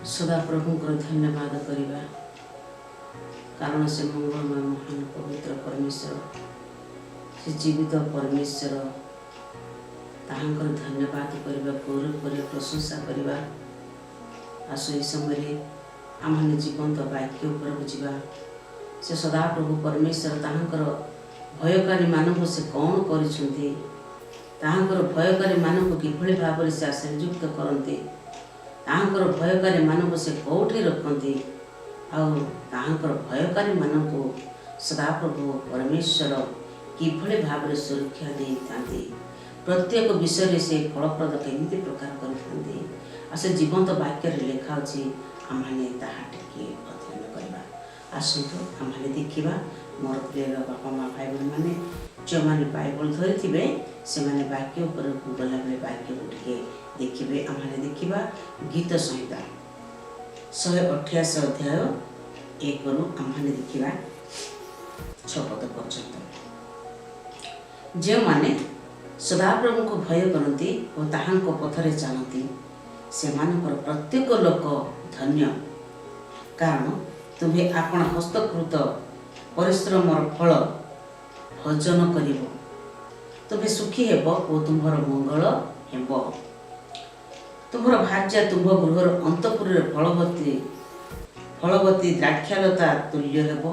ସଦାପ୍ରଭୁଙ୍କର ଧନ୍ୟବାଦ କରିବା, କାରଣ ସେ ମଙ୍ଗଳମୟ, ମହାନ, ପବିତ୍ର ପରମେଶ୍ୱର। ସେ ଜୀବିତ ପରମେଶ୍ୱର। ତାହାଙ୍କର ଧନ୍ୟବାଦ କରିବା, ଗୌରବ କରିବା, ପ୍ରଶଂସା କରିବା। ଆସ, ଏହି ସମୟରେ ଆମମାନେ ଜୀବନ୍ତ ବାକ୍ୟ ଉପରକୁ ଯିବା। ସେ ସଦାପ୍ରଭୁ ପରମେଶ୍ୱର ତାହାଙ୍କର ଭୟକାରୀମାନଙ୍କୁ ସେ କ'ଣ କରିଛନ୍ତି, ତାହାଙ୍କର ଭୟକାରୀମାନଙ୍କୁ କିଭଳି ଭାବରେ ସେ ଆଶୀର୍ଯୁକ୍ତ କରନ୍ତି, ତାହାଙ୍କର ଭୟକାରୀମାନଙ୍କୁ ସେ କେଉଁଠି ରଖନ୍ତି, ଆଉ ତାହାଙ୍କର ଭୟକାରୀମାନଙ୍କୁ ସଦାପ୍ରଭୁ ପରମେଶ୍ୱର କିଭଳି ଭାବରେ ସୁରକ୍ଷା ଦେଇଥାନ୍ତି, ପ୍ରତ୍ୟେକ ବିଷୟରେ ସେ ଫଳପ୍ରଦ କେମିତି ପ୍ରକାର କରିଥାନ୍ତି, ଆଉ ସେ ଜୀବନ୍ତ ବାକ୍ୟରେ ଲେଖା ଅଛି, ଆମମାନେ ତାହା ଟିକିଏ ଅଧ୍ୟୟନ କରିବା। ଆସନ୍ତୁ, ଆମମାନେ ଦେଖିବା। ମୋର ପ୍ରିୟ ବାପା ମା, ଭାଇ ଭଉଣୀମାନେ, ଯେଉଁମାନେ ବାଇବଲ ଧରିଥିବେ, ସେମାନେ ବାକ୍ୟ ଉପରକୁ ଗଲାବେଳେ ବାକ୍ୟକୁ ଟିକେ ଦେଖିବେ। ଆମମାନେ ଦେଖିବା ଗୀତ ସଂହିତା 188 ଅଧ୍ୟାୟ, 1ରୁ ଆମମାନେ ଦେଖିବା 6 ପଦ ପର୍ଯ୍ୟନ୍ତ। ଯେଉଁମାନେ ସଦାପ୍ରଭୁଙ୍କୁ ଭୟ କରନ୍ତି ଓ ତାହାଙ୍କ ପଥରେ ଚାଲନ୍ତି, ସେମାନଙ୍କର ପ୍ରତ୍ୟେକ ଲୋକ ଧନ୍ୟ। କାରଣ ତୁମ୍ଭେ ଆପଣା ହସ୍ତକୃତ ପରିଶ୍ରମର ଫଳ ଭୋଜନ କରିବ। ତୁମ୍ଭେ ସୁଖୀ ହେବ ଓ ତୁମ୍ଭର ମଙ୍ଗଳ ହେବ। ତୁମ୍ଭର ଭାର୍ଯ୍ୟା ତୁମ୍ଭ ଗୃହର ଅନ୍ତଃପୁରରେ ଫଳବତୀ ଫଳବତୀ ଦ୍ରାକ୍ଷାଲତା ତୁଲ୍ୟ ହେବ।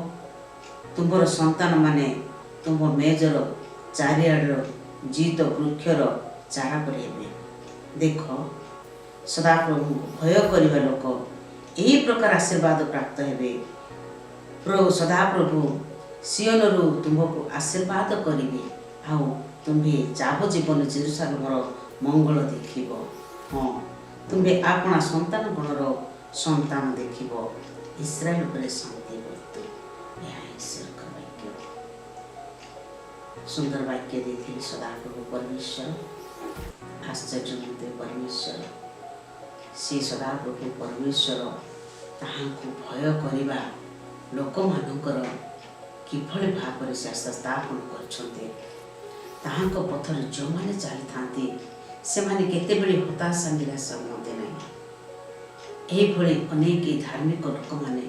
ତୁମ୍ଭର ସନ୍ତାନମାନେ ତୁମ୍ଭ ମେଜର ଚାରିଆଡ଼ର ଜୀତ ବୃକ୍ଷର ଚାରା ପରି ହେବେ। ଦେଖ, ସଦାପ୍ରଭୁଙ୍କୁ ଭୟ କରିବା ଲୋକ ଏହି ପ୍ରକାର ଆଶୀର୍ବାଦ ପ୍ରାପ୍ତ ହେବେ। ପ୍ରଭୁ ସଦାପ୍ରଭୁ ସିଓନରୁ ତୁମ୍ଭକୁ ଆଶୀର୍ବାଦ କରିବେ, ଆଉ ତୁମ୍ଭେ ଯାବଜୀବନ ଜେରୁସାଲମର ମଙ୍ଗଳ ଦେଖିବ। ହଁ, ତୁମ୍ଭେ ଆପଣା ସନ୍ତାନ ଗଣର ସନ୍ତାନ ଦେଖିବ। ଇସ୍ରାଏଲ ଉପରେ ଶାନ୍ତି ବର୍ତ୍ତୁ। ଏହା ଈଶ୍ୱରଙ୍କ ବାକ୍ୟ। ସୁନ୍ଦର ବାକ୍ୟ ଦେଇଥିଲେ ସଦାପ୍ରଭୁ ପରମେଶ୍ୱର, ଆଶ୍ଚର୍ଯ୍ୟମନ୍ତ୍ରୀ ପରମେଶ୍ୱର। ସେ ସଦାପ୍ରଭୁ ପରମେଶ୍ୱର ତାହାଙ୍କୁ ଭୟ କରିବା ଲୋକମାନଙ୍କର କିଭଳି ଭାବରେ ସେ ଆସ୍ଥା ସ୍ଥାପନ କରିଛନ୍ତି। ତାହାଙ୍କ ପଥରେ ଯେଉଁମାନେ ଚାଲିଥାନ୍ତି, ସେମାନେ କେତେବେଳେ ହତାଶା ନିରାଶ ହୁଅନ୍ତି ନାହିଁ। ଏହିଭଳି ଅନେକ ଧାର୍ମିକ ଲୋକମାନେ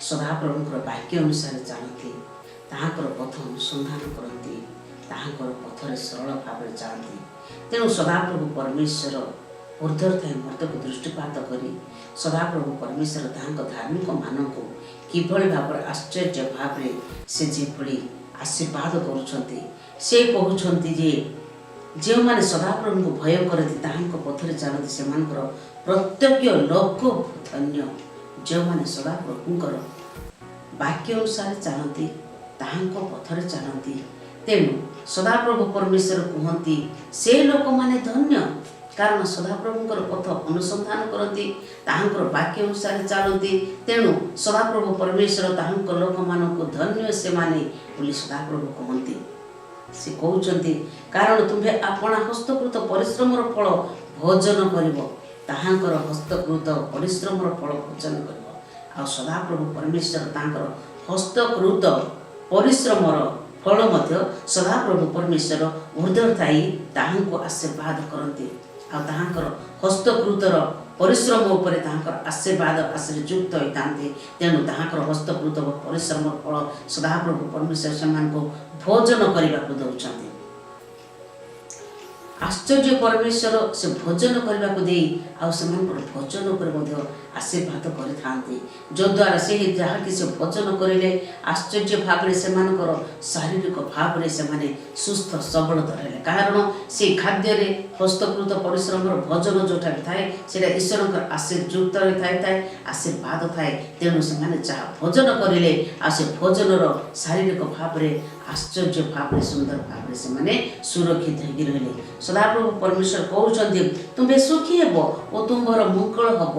ସଦାପ୍ରଭୁଙ୍କର ବାକ୍ୟ ଅନୁସାରେ ଚାଲନ୍ତି, ତାହାଙ୍କର ପଥ ଅନୁସନ୍ଧାନ କରନ୍ତି, ତାହାଙ୍କର ପଥରେ ସରଳ ଭାବରେ ଚାଲନ୍ତି। ତେଣୁ ସଦାପ୍ରଭୁ ପରମେଶ୍ୱର ଉର୍ଦ୍ଧ୍ୱରେ ଥାଇ ମର୍ତ୍ତ୍ୟକୁ ଦୃଷ୍ଟିପାତ କରି ସଦାପ୍ରଭୁ ପରମେଶ୍ୱର ତାହାଙ୍କ ଧାର୍ମିକମାନଙ୍କୁ କିଭଳି ଭାବରେ ଆଶ୍ଚର୍ଯ୍ୟ ଭାବରେ ସେ ଯେଭଳି ଆଶୀର୍ବାଦ କରୁଛନ୍ତି, ସେ କହୁଛନ୍ତି ଯେ ଯେଉଁମାନେ ସଦାପ୍ରଭୁଙ୍କୁ ଭୟ କରନ୍ତି, ତାହାଙ୍କ ପଥରେ ଚାଲନ୍ତି, ସେମାନଙ୍କର ପ୍ରତ୍ୟେକ ଲୋକ ଧନ୍ୟ। ଯେଉଁମାନେ ସଦାପ୍ରଭୁଙ୍କର ବାକ୍ୟ ଅନୁସାରେ ଚାଲନ୍ତି, ତାହାଙ୍କ ପଥରେ ଚାଲନ୍ତି, ତେଣୁ ସଦାପ୍ରଭୁ ପରମେଶ୍ୱର କୁହନ୍ତି, ସେ ଲୋକମାନେ ଧନ୍ୟ, କାରଣ ସଦାପ୍ରଭୁଙ୍କର ପଥ ଅନୁସନ୍ଧାନ କରନ୍ତି, ତାହାଙ୍କର ବାକ୍ୟ ଅନୁସାରେ ଚାଲନ୍ତି। ତେଣୁ ସଦାପ୍ରଭୁ ପରମେଶ୍ୱର ତାହାଙ୍କ ଲୋକମାନଙ୍କୁ ଧନ୍ୟ ସେମାନେ ବୋଲି ସଦାପ୍ରଭୁ କୁହନ୍ତି। ସେ କହୁଛନ୍ତି, କାରଣ ତୁମ୍ଭେ ଆପଣା ହସ୍ତକୃତ ପରିଶ୍ରମର ଫଳ ଭୋଜନ କରିବ। ତାହାଙ୍କର ହସ୍ତକୃତ ପରିଶ୍ରମର ଫଳ ଭୋଜନ କରିବ। ଆଉ ସଦାପ୍ରଭୁ ପରମେଶ୍ୱର ତାଙ୍କର ହସ୍ତକୃତ ପରିଶ୍ରମର ଫଳ ମଧ୍ୟ ସଦାପ୍ରଭୁ ପରମେଶ୍ୱର ଉର୍ଦ୍ଧ୍ୱରେ ଥାଇ ତାହାଙ୍କୁ ଆଶୀର୍ବାଦ କରନ୍ତି। ଆଉ ତାହାଙ୍କର ହସ୍ତକୃତର ପରିଶ୍ରମ ଉପରେ ତାହାଙ୍କର ଆଶୀର୍ବାଦ ଆଶୀର୍ଯୁକ୍ତ ହୋଇଥାନ୍ତି। ତେଣୁ ତାହାଙ୍କର ହସ୍ତକୃତ ପରିଶ୍ରମର ଫଳ ସଦାପ୍ରଭୁ ପରମେଶ୍ୱର ସେମାନଙ୍କୁ ଭୋଜନ କରିବାକୁ ଦେଉଛନ୍ତି। ଆଶ୍ଚର୍ଯ୍ୟ ପରମେଶ୍ୱର ସେ ଭୋଜନ କରିବାକୁ ଦେଇ ଆଉ ସେମାନଙ୍କର ଭୋଜନ ଉପରେ ମଧ୍ୟ ଆଶୀର୍ବାଦ କରିଥାନ୍ତି, ଯଦ୍ୱାରା ସେ ଯାହାକି ସେ ଭୋଜନ କରିଲେ, ଆଶ୍ଚର୍ଯ୍ୟ ଭାବରେ ସେମାନଙ୍କର ଶାରୀରିକ ଭାବରେ ସେମାନେ ସୁସ୍ଥ ସବଳତା ରହିଲେ। କାରଣ ସେଇ ଖାଦ୍ୟରେ ହସ୍ତକୃତ ପରିଶ୍ରମର ଭୋଜନ ଯେଉଁଠାରେ ଥାଏ, ସେଇଟା ଈଶ୍ୱରଙ୍କର ଆଶୀର୍ଯୁକ୍ତ ଥାଏ, ଆଶୀର୍ବାଦ ଥାଏ। ତେଣୁ ସେମାନେ ଯାହା ଭୋଜନ କରିଲେ, ଆଉ ସେ ଭୋଜନର ଶାରୀରିକ ଭାବରେ ଆଶ୍ଚର୍ଯ୍ୟ ଭାବରେ ସୁନ୍ଦର ଭାବରେ ସେମାନେ ସୁରକ୍ଷିତ ହେଇକି ରହିଲେ। ସଦାପ୍ରଭୁ ପରମେଶ୍ୱର କହୁଛନ୍ତି, ତୁମ୍ଭେ ସୁଖୀ ହେବ ଓ ତୁମ୍ଭର ମଙ୍ଗଳ ହେବ।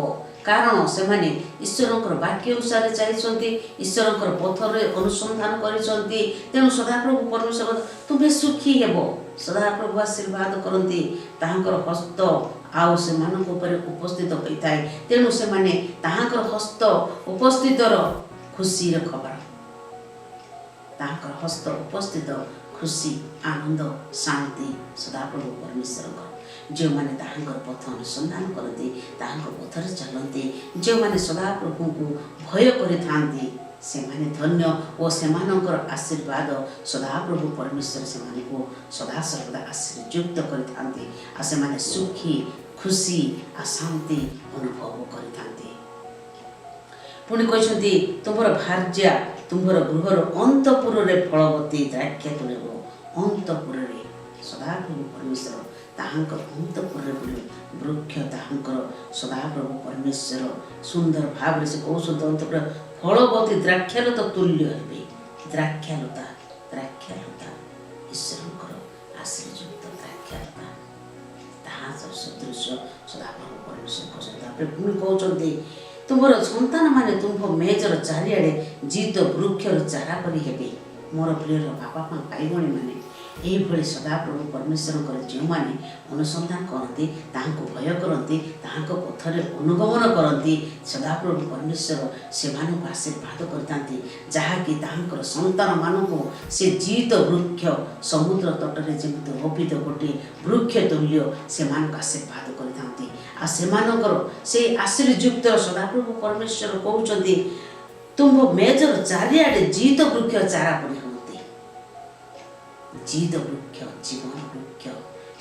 କାରଣ ସେମାନେ ଈଶ୍ୱରଙ୍କର ବାକ୍ୟ ଅନୁସାରେ ଚାଲିଛନ୍ତି, ଈଶ୍ୱରଙ୍କର ପଥରେ ଅନୁସନ୍ଧାନ କରିଛନ୍ତି। ତେଣୁ ସଦାପ୍ରଭୁ ପରମେଶ୍ୱର, ତୁମ୍ଭେ ସୁଖୀ ହେବ। ସଦାପ୍ରଭୁ ଆଶୀର୍ବାଦ କରନ୍ତି। ତାହାଙ୍କର ହସ୍ତ ଆଉ ସେମାନଙ୍କ ଉପରେ ଉପସ୍ଥିତ ହୋଇଥାଏ। ତେଣୁ ସେମାନେ ତାହାଙ୍କର ହସ୍ତ ଉପସ୍ଥିତର ଖୁସିର ଖବର, ତାହାଙ୍କର ହସ୍ତ ଉପସ୍ଥିତ ଖୁସି, ଆନନ୍ଦ, ଶାନ୍ତି ସଦାପ୍ରଭୁ ପରମେଶ୍ୱରଙ୍କର। ଯେଉଁମାନେ ତାହାଙ୍କର ପଥ ଅନୁସନ୍ଧାନ କରନ୍ତି, ତାହାଙ୍କ ପଥରେ ଚାଲନ୍ତି, ଯେଉଁମାନେ ସଦାପ୍ରଭୁଙ୍କୁ ଭୟ କରିଥାନ୍ତି, ସେମାନେ ଧନ୍ୟ ଓ ସେମାନଙ୍କର ଆଶୀର୍ବାଦ ସଦାପ୍ରଭୁ ପରମେଶ୍ୱର ସେମାନଙ୍କୁ ସଦାସର୍ବଦା ଆଶୀର୍ଯୁକ୍ତ କରିଥାନ୍ତି ଆଉ ସେମାନେ ସୁଖୀ, ଖୁସି ଆଉ ଶାନ୍ତି ଅନୁଭବ କରିଥାନ୍ତି। ପୁଣି କହିଛନ୍ତି, ତୁମର ଭାର୍ଯ୍ୟା ତୁମ୍ଭର ଗୃହର ଅନ୍ତପୁରରେ ଫଳବତୀ ଦ୍ରାକ୍ଷା ତୁଳିବ। ଅନ୍ତପୁରରେ ସଦାପ୍ରଭୁ ପରମେଶ୍ୱର ତାହାଙ୍କର ଅନ୍ତପୁରରେ ପୁଣି ବୃକ୍ଷ ତାହାଙ୍କର ସଦାପ୍ରଭୁ ପରମେଶ୍ୱର ସୁନ୍ଦର ଭାବରେ ସେ କହୁଛନ୍ତି, ଅନ୍ତପୁର ଫଳବତୀ ଦ୍ରାକ୍ଷାଲତା ତୁଲ୍ୟ ହେବେ। ଦ୍ରାକ୍ଷାଲତା, ଦ୍ରାକ୍ଷାଲତା ଈଶ୍ୱରଙ୍କର ଆଶୀର୍ଯୁକ୍ତ ଦ୍ରାକ୍ଷାଲତା, ତାହା ସଦୃଶ ସଦାପ୍ରଭୁ ପରମେଶ୍ୱର କହୁଛନ୍ତି। ତାପରେ ପୁଣି କହୁଛନ୍ତି, ତୁମର ସନ୍ତାନମାନେ ତୁମ୍ଭ ମେଜର ଚାରିଆଡ଼େ ଜିତ ବୃକ୍ଷର ଚାରା ପରି ହେବେ। ମୋର ପ୍ରିୟର ବାପା ମା, ଭାଇ ଭଉଣୀମାନେ, ଏହିଭଳି ସଦାପ୍ରଭୁ ପରମେଶ୍ୱରଙ୍କର ଯେଉଁମାନେ ଅନୁସନ୍ଧାନ କରନ୍ତି, ତାହାଙ୍କୁ ଭୟ କରନ୍ତି, ତାହାଙ୍କ ପଥରେ ଅନୁଗମନ କରନ୍ତି, ସଦାପ୍ରଭୁ ପରମେଶ୍ୱର ସେମାନଙ୍କୁ ଆଶୀର୍ବାଦ କରିଥାନ୍ତି, ଯାହାକି ତାହାଙ୍କର ସନ୍ତାନମାନଙ୍କୁ ସେ ଜୀତ ବୃକ୍ଷ, ସମୁଦ୍ର ତଟରେ ଯେମିତି ରୋପିତ ଗୋଟିଏ ବୃକ୍ଷ ତୁଲ୍ୟ ସେମାନଙ୍କୁ ଆଶୀର୍ବାଦ କରିଥାନ୍ତି। ଆଉ ସେମାନଙ୍କର ସେଇ ଆଶୀର୍ଯୁକ୍ତ ସଦାପ୍ରଭୁ ପରମେଶ୍ୱର କହୁଛନ୍ତି, ତୁମ୍ଭ ମେଜର ଚାରିଆଡ଼େ ଜୀତ ବୃକ୍ଷ ଚାରା ପରି ହୁଅନ୍ତି। ଜୀତ ବୃକ୍ଷ, ଜୀବନ ବୃକ୍ଷ,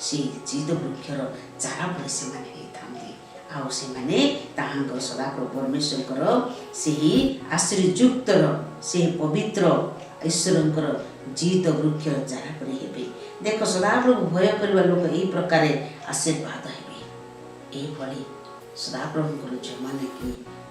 ସେଇ ଜୀତ ବୃକ୍ଷର ଚାରା ପରି ସେମାନେ ହେଇଥାନ୍ତି। ଆଉ ସେମାନେ ତାହାଙ୍କର ସଦାପ୍ରଭୁ ପରମେଶ୍ୱରଙ୍କର ସେହି ଆଶୀର୍ଯୁକ୍ତର ସେହି ପବିତ୍ର ଈଶ୍ୱରଙ୍କର ଜୀତ ବୃକ୍ଷର ଚାରା ପରି ହେବେ। ଦେଖ, ସଦାପ୍ରଭୁ ଭୟ କରିବା ଲୋକ ଏହି ପ୍ରକାରେ ଆଶୀର୍ବାଦ ହେବେ। ଏହିଭଳି ସଦାପ୍ରଭୁଙ୍କର ଯେଉଁମାନେ କି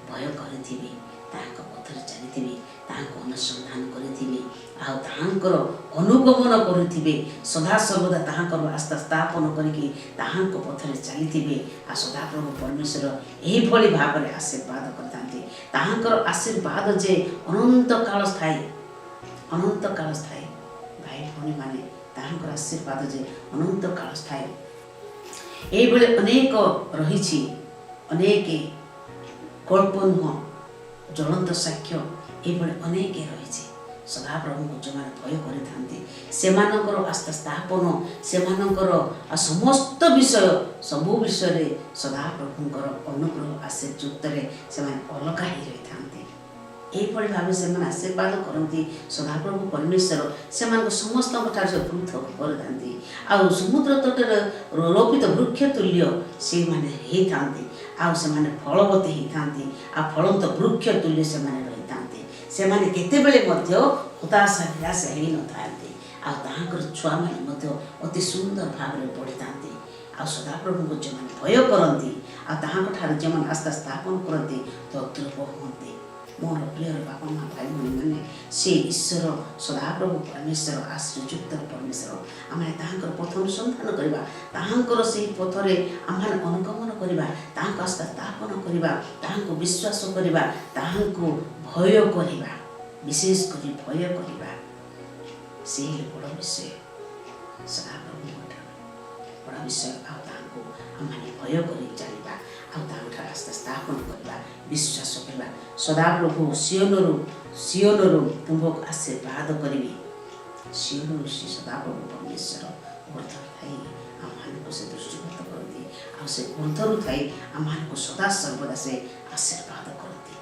ଭୟ କରିଥିବେ, ତାହାଙ୍କ ପଥରେ ଚାଲିଥିବେ, ତାହାଙ୍କୁ ଅନୁସନ୍ଧାନ କରିଥିବେ ଆଉ ତାହାଙ୍କର ଅନୁଗମନ କରୁଥିବେ, ସଦାସର୍ବଦା ତାହାଙ୍କର ଆସ୍ଥା ସ୍ଥାପନ କରିକି ତାହାଙ୍କ ପଥରେ ଚାଲିଥିବେ, ଆଉ ସଦାପ୍ରଭୁ ପରମେଶ୍ୱର ଏହିଭଳି ଭାବରେ ଆଶୀର୍ବାଦ କରିଥାନ୍ତି। ତାହାଙ୍କର ଆଶୀର୍ବାଦ ଯେ ଅନନ୍ତ କାଳ ସ୍ଥାୟୀ, ଅନନ୍ତ କାଳ ସ୍ଥାୟୀ। ଭାଇ ଭଉଣୀମାନେ, ତାହାଙ୍କର ଆଶୀର୍ବାଦ ଯେ ଅନନ୍ତ କାଳ ସ୍ଥାୟୀ। ଏଇଭଳି ଅନେକ ରହିଛି, ଅନେକ ଗଳ୍ପ ନୁହଁ, ଜ୍ୱଳନ୍ତ ସାକ୍ଷ୍ୟ ଏଇଭଳି ଅନେକ ରହିଛି। ସଦାପ୍ରଭୁଙ୍କୁ ଯେଉଁମାନେ ଭୟ କରିଥାନ୍ତି, ସେମାନଙ୍କର ଆସ୍ଥା ସ୍ଥାପନ, ସେମାନଙ୍କର ସମସ୍ତ ବିଷୟ, ସବୁ ବିଷୟରେ ସଦାପ୍ରଭୁଙ୍କର ଅନୁଗ୍ରହ ଆଶୀର୍ଯୁକ୍ତରେ ସେମାନେ ଅଲଗା ହେଇ ରହିଥାନ୍ତି। ଏହିଭଳି ଭାବେ ସେମାନେ ଆଶୀର୍ବାଦ କରନ୍ତି। ସଦାପ୍ରଭୁ ପରମେଶ୍ୱର ସେମାନଙ୍କ ସମସ୍ତଙ୍କ ଠାରୁ ସେ ପୃଥକ କରିଥାନ୍ତି ଆଉ ସମୁଦ୍ର ତଟରେ ରୋପିତ ବୃକ୍ଷ ତୁଲ୍ୟ ସେମାନେ ହେଇଥାନ୍ତି ଆଉ ସେମାନେ ଫଳବତୀ ହେଇଥାନ୍ତି ଆଉ ଫଳନ୍ତ ବୃକ୍ଷ ତୁଲ୍ୟ ସେମାନେ ରହିଥାନ୍ତି। ସେମାନେ କେତେବେଳେ ମଧ୍ୟ ହତାଶ ନିରାଶ ହେଇନଥାନ୍ତି ଆଉ ତାହାଙ୍କର ଛୁଆମାନେ ମଧ୍ୟ ଅତି ସୁନ୍ଦର ଭାବରେ ବଢ଼ିଥାନ୍ତି। ଆଉ ସଦାପ୍ରଭୁଙ୍କୁ ଯେଉଁମାନେ ଭୟ କରନ୍ତି ଆଉ ତାହାଙ୍କ ଠାରୁ ଯେଉଁମାନେ ଆସ୍ଥା ସ୍ଥାପନ କରନ୍ତି, ତଦ୍ରୂପ ହୁଅନ୍ତି। ମୋର ପ୍ରିୟର ବାପା ମା, ଭାଇ ଭଉଣୀମାନେ, ସେ ଈଶ୍ୱର ସଦାପ୍ରଭୁ ପରମେଶ୍ୱର ଆଶ୍ରୟଯୁକ୍ତ ପରମେଶ୍ୱର, ଆମେ ତାହାଙ୍କର ପଥ ଅନୁସନ୍ଧାନ କରିବା, ତାହାଙ୍କର ସେହି ପଥରେ ଆମେମାନେ ଅନୁଗମନ କରିବା, ତାହାଙ୍କ ଆସ୍ଥା ସ୍ଥାପନ କରିବା, ତାହାଙ୍କୁ ବିଶ୍ୱାସ କରିବା, ତାହାଙ୍କୁ ଭୟ କରିବା, ବିଶେଷ କରି ଭୟ କରିବା। ସେ ହେଲେ ବଡ଼ ବିଷୟ, ସଦାପ୍ରଭୁଙ୍କ ଠାରୁ ବଡ଼ ବିଷୟ। ଆଉ ତାହାଙ୍କୁ ଆମେମାନେ ଭୟ କରି ଚାଲିବା ଆଉ ତାହାଙ୍କଠାରୁ ଆସ୍ଥା ସ୍ଥାପନ କରିବା, ବିଶ୍ୱାସ କରିବା। ସଦାପ୍ରଭୁ ସିଓନରୁ ତୁମ୍ଭକୁ ଆଶୀର୍ବାଦ କରିବେ। ସିଓନରୁ ସେ ସଦାପ୍ରଭୁ ପରମେଶ୍ୱର ଉର୍ଦ୍ଧ୍ୱରେ ଥାଇ ଆମମାନଙ୍କୁ ସେ ଦୃଷ୍ଟିଗତ କରନ୍ତି ଆଉ ସେ ଉର୍ଦ୍ଧ୍ୱରୁ ଥାଇ ଆମମାନଙ୍କୁ ସଦା ସର୍ବଦା ସେ ଆଶୀର୍ବାଦ କରନ୍ତି।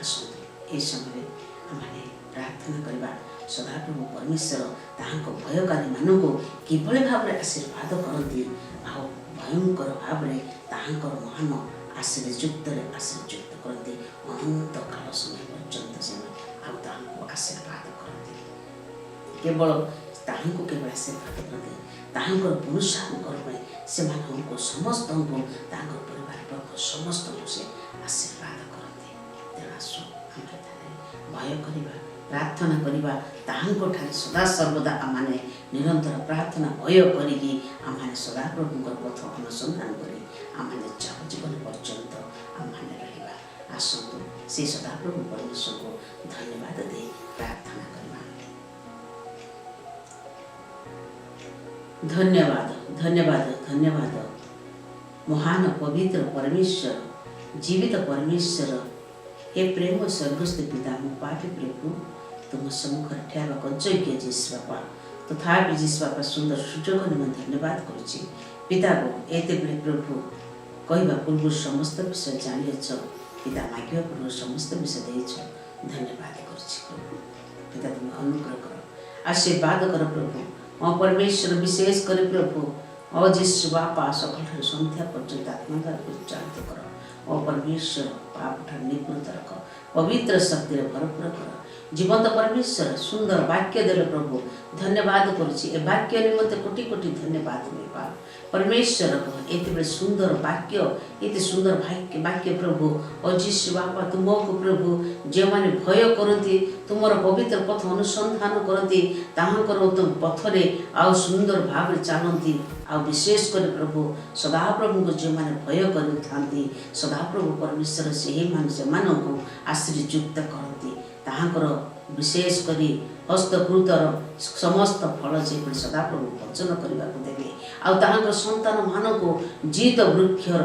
ଆସନ୍ତୁ ଏହି ସମୟରେ ଆମମାନେ ପ୍ରାର୍ଥନା କରିବା, ସଦାପ୍ରଭୁ ପରମେଶ୍ୱର ତାହାଙ୍କ ଭୟକାରୀମାନଙ୍କୁ କିଭଳି ଭାବରେ ଆଶୀର୍ବାଦ କରନ୍ତି ଆଉ ଭୟଙ୍କର ଭାବରେ ତାହାଙ୍କର ମହାନ ଆଶୀର୍ଯୁକ୍ତରେ ଆଶୀର୍ଯୁକ୍ତ କରନ୍ତି। ଅନନ୍ତ କାଳ ସମୟ ପର୍ଯ୍ୟନ୍ତ ସେମାନେ ଆଉ ତାହାଙ୍କୁ ଆଶୀର୍ବାଦ କରନ୍ତି। କେବଳ ତାହାଙ୍କୁ କେବଳ ଆଶୀର୍ବାଦ କରନ୍ତି, ତାହାଙ୍କର ପୁରୁଷାଙ୍କର ପାଇଁ ସେମାନଙ୍କୁ ସମସ୍ତଙ୍କୁ, ତାଙ୍କର ପରିବାର ବର୍ଗ ସମସ୍ତଙ୍କୁ ସେ ଆଶୀର୍ବାଦ କରନ୍ତି। ତେଣୁ ଆସୁ ଆମେ ଭୟ କରିବା, ପ୍ରାର୍ଥନା କରିବା, ତାହାଙ୍କ ଠାରେ ସଦାସର୍ବଦା ଆମମାନେ ନିରନ୍ତର ପ୍ରାର୍ଥନା ଭୟ କରିକି ଆମମାନେ ସଦାପ୍ରଭୁଙ୍କର ପଥ ଅନୁସନ୍ଧାନ କରି ଆମମାନେ ଜୀବନ ପର୍ଯ୍ୟନ୍ତ ଆମମାନେ ରହିବା। ଆସନ୍ତୁ ସେ ସଦାପ୍ରଭୁ ପରମେଶ୍ୱରଙ୍କୁ ଧନ୍ୟବାଦ ଦେଇ ପ୍ରାର୍ଥନା କରିବା। ଧନ୍ୟବାଦ, ଧନ୍ୟବାଦ, ଧନ୍ୟବାଦ ମହାନ ପବିତ୍ର ପରମେଶ୍ୱର, ଜୀବିତ ପରମେଶ୍ୱର, ହେ ପ୍ରେମ ସ୍ୱର୍ଗସ୍ଥ ପିତା, ମୁଁ ପାପୀ ପ୍ରଭୁ ତୁମ ସମ୍ମୁଖରେ ଠିଆ ହେବାକୁ ଅଯୋଗ୍ୟ ଯୀଶୁ ବାପା, ତଥାପି ଯୀଶୁ ବାପା ସୁନ୍ଦର ସୁଯୋଗ ନିମନ୍ତେ ଧନ୍ୟବାଦ କରୁଛି। ପିତାକୁ ଏତେବେଳେ ପ୍ରଭୁ କହିବା ପୂର୍ବରୁ ସମସ୍ତ ବିଷୟ ଜାଣିଅଛ। ପିତା, ମାଗିବା ପୂର୍ବରୁ ସମସ୍ତ ବିଷୟ ଦେଇଛ। ଧନ୍ୟବାଦ କରୁଛି ପ୍ରଭୁ। ପିତା, ତୁମେ ଅନୁଗ୍ରହ କର, ଆଶୀର୍ବାଦ କର ପ୍ରଭୁ ମୋ ପରମେଶ୍ୱର। ବିଶେଷ କରି ପ୍ରଭୁ ଓ ଯୀଶୁ ବାପା, ସକାଳଠାରୁ ସନ୍ଧ୍ୟା ପର୍ଯ୍ୟନ୍ତ ଆତ୍ମା ଦ୍ୱାରା ପରିଚାଳିତ କର। ଓ ପରମେଶ୍ୱର, ପାପଠାରୁ ନିବୃତ୍ତ ରଖ, ପବିତ୍ର ଶକ୍ତିରେ ଭରପୁର କର। ଜୀବନ୍ତ ପରମେଶ୍ୱର, ସୁନ୍ଦର ବାକ୍ୟ ଦେଲେ ପ୍ରଭୁ, ଧନ୍ୟବାଦ କରୁଛି। ଏ ବାକ୍ୟ ନିମନ୍ତେ କୋଟି କୋଟି ଧନ୍ୟବାଦ ମିଳିବା ପରମେଶ୍ୱର। ଏତେବେଳେ ସୁନ୍ଦର ବାକ୍ୟ, ଏତେ ସୁନ୍ଦର ବାକ୍ୟ ପ୍ରଭୁ ଓ ଯୀଶୁ ବାପା, ତୁମକୁ ପ୍ରଭୁ ଯେଉଁମାନେ ଭୟ କରନ୍ତି, ତୁମର ପବିତ୍ର ପଥ ଅନୁସନ୍ଧାନ କରନ୍ତି, ତାହାଙ୍କର ଉତ୍ତମ ପଥରେ ଆଉ ସୁନ୍ଦର ଭାବରେ ଚାଲନ୍ତି, ଆଉ ବିଶେଷ କରି ପ୍ରଭୁ ସଦାପ୍ରଭୁଙ୍କୁ ଯେଉଁମାନେ ଭୟ କରିଥାନ୍ତି, ସଦାପ୍ରଭୁ ପରମେଶ୍ୱର ସେହିମାନେ ସେମାନଙ୍କୁ ଆଶୀର୍ଯୁକ୍ତ କରନ୍ତି। ତାହାଙ୍କର ବିଶେଷ କରି ହସ୍ତକୃତର ସମସ୍ତ ଫଳ ଯେପରି ସଦାପ୍ରଭୁ ଭୋଜନ କରିବାକୁ ଦେବେ, ଆଉ ତାହାଙ୍କର ସନ୍ତାନମାନଙ୍କୁ ଜୀତ ବୃକ୍ଷର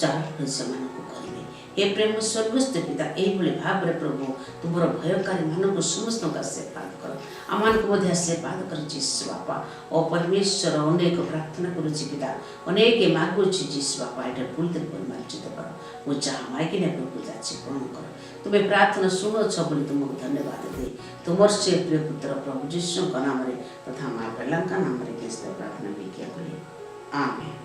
ଚାରା ସେମାନଙ୍କୁ କରିବେ। ହେ ପ୍ରେମ ସ୍ୱର୍ଗସ୍ଥ ପିତା, ଏଇଭଳି ଭାବରେ ପ୍ରଭୁ ତୁମର ଭୟକାରୀମାନଙ୍କୁ ସମସ୍ତଙ୍କୁ ଆଶୀର୍ବାଦ କର। ଆମମାନଙ୍କୁ ମଧ୍ୟ ଆଶୀର୍ବାଦ କର ଯୀଶୁ ବାପା। ଓ ପରମେଶ୍ୱର, ଅନେକ ପ୍ରାର୍ଥନା କରୁଛି ପିତା, ଅନେକ ମାଗୁଛି ଯୀଶୁ ବାପା, ଏଇଟା ଭୁଲ ପରିମାର୍ଜିତ କର। ମୁଁ ଯାହା ମାଗିନେ ପ୍ରଭୁ ଯାଛି ପୂରଣ କର। ତୁମେ ପ୍ରାର୍ଥନା ଶୁଣୁଅଛ ବୋଲି ତୁମକୁ ଧନ୍ୟବାଦ ଦେଇ ତୁମର ସେ ପ୍ରିୟ ପୁତ୍ର ପ୍ରଭୁ ଯୀଶୁଙ୍କ ନାମରେ ତଥା ମା ବେଲାଙ୍କ ନାମରେ ପ୍ରାର୍ଥନା ବିଜ୍ଞା କଲି। ଆମେନ୍।